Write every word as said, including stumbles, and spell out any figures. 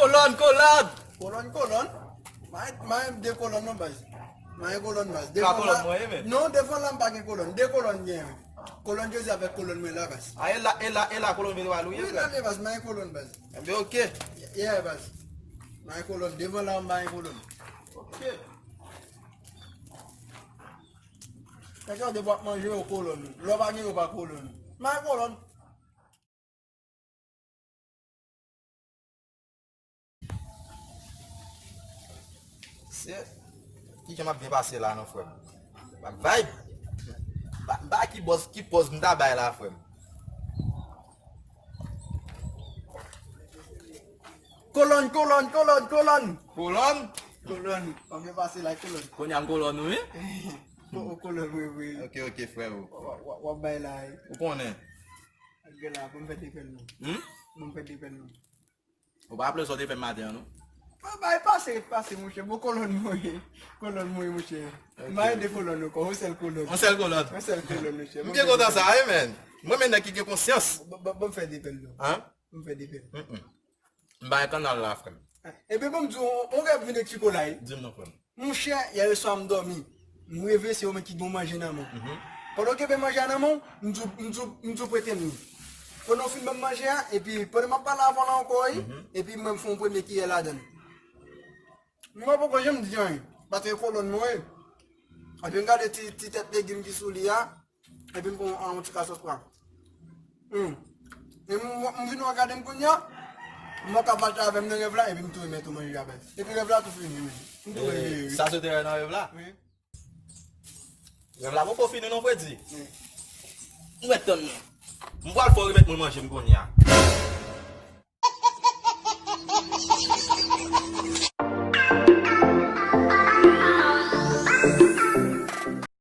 Kolòn, kolòn! Kolòn, kolòn. May, may de kolòn non baz. May kolòn baz. Devan la, mwen, men. Non, devan la m pa gen kolòn. De kolòn gen, wi. Kolòn Jezi avèk kolòn mwen la baz. A, e la, e la, e la kolòn vin wal ou ye, frè? Wi, tande baz, may kolòn baz. Enben, oke. Yeah, baz. May kolòn. Devan la, may kolòn. Oke. Kèk jan de w ap manje yo kolòn. Lè w pa gen yo pa kolòn. May kolòn. Se, kijan m ap byen pase la non, frè m? M ap vibe. Ba, ba ki bòz, ki pòz m ta bay la, frè m? Kolòn, kolòn, kolòn, kolòn. Kolòn? Kolòn. W ap byen pase la, kolòn. Kounye a m kolòn, wi. Ou, ou kolòn, wi, wi. Oke, oke, frè o. W, w, w ap bay la, wi. Ou konnen. Gen la, bon, m fè de pèl non. Hmm? Bon, m fè de pèl non. Ou pa raple sa w te fè m maten an, non? Bon, bay pase, ret pase, monchè. Bon, kolòn mwen ye. Kolòn mwen ye, monchè. Ok. M pa gen de kolòn ankò, yon sèl kolòn. Yon sèl kolòn. Yon sèl kolòn, monchè. M byen kontan sa, wi, men. Mwen, men nèg ki gen konsyans. Bon, bon, bon, m fè de pèl non. Hein? Bon, m fè de pèl. Mm-mm. M pa gen kannal la, frè m. Ebyen, bon, m di w, yon rèv vin eksplike w la, wi. Di m non, frè m. Monchè, yè swa m dòmi. M reve se ou menm ki gen manje nan men w. Mhm. Pandan w kenbe manje a nan men w, m di w, m di w, m di w prete m li. Pandan w fin ban m manje a, epi pandan m ap pale avè w la ankò, wi, mhm, epi mwen m fè yon premye kiyè ladan l. Mwen poko janm di anyen, paske kolòn mwen ye. Epi m gade ti, ti tèt legim ki sou li a, epi m pran yon ti ka sòs pwa. Hmm. E m, m vin wè gade m kounye a, m wè k ap mache avè m nan rèv la, epi m tou remèt ou manje a baz. Epi rèv la tou fini, men. M tou reveye, wi. Sa se te wè nan rèv la? Wi. Rèv la poko fini non, fredi. Wi. M ret tann non. M pral fè w remèt mwen manje m kounye a.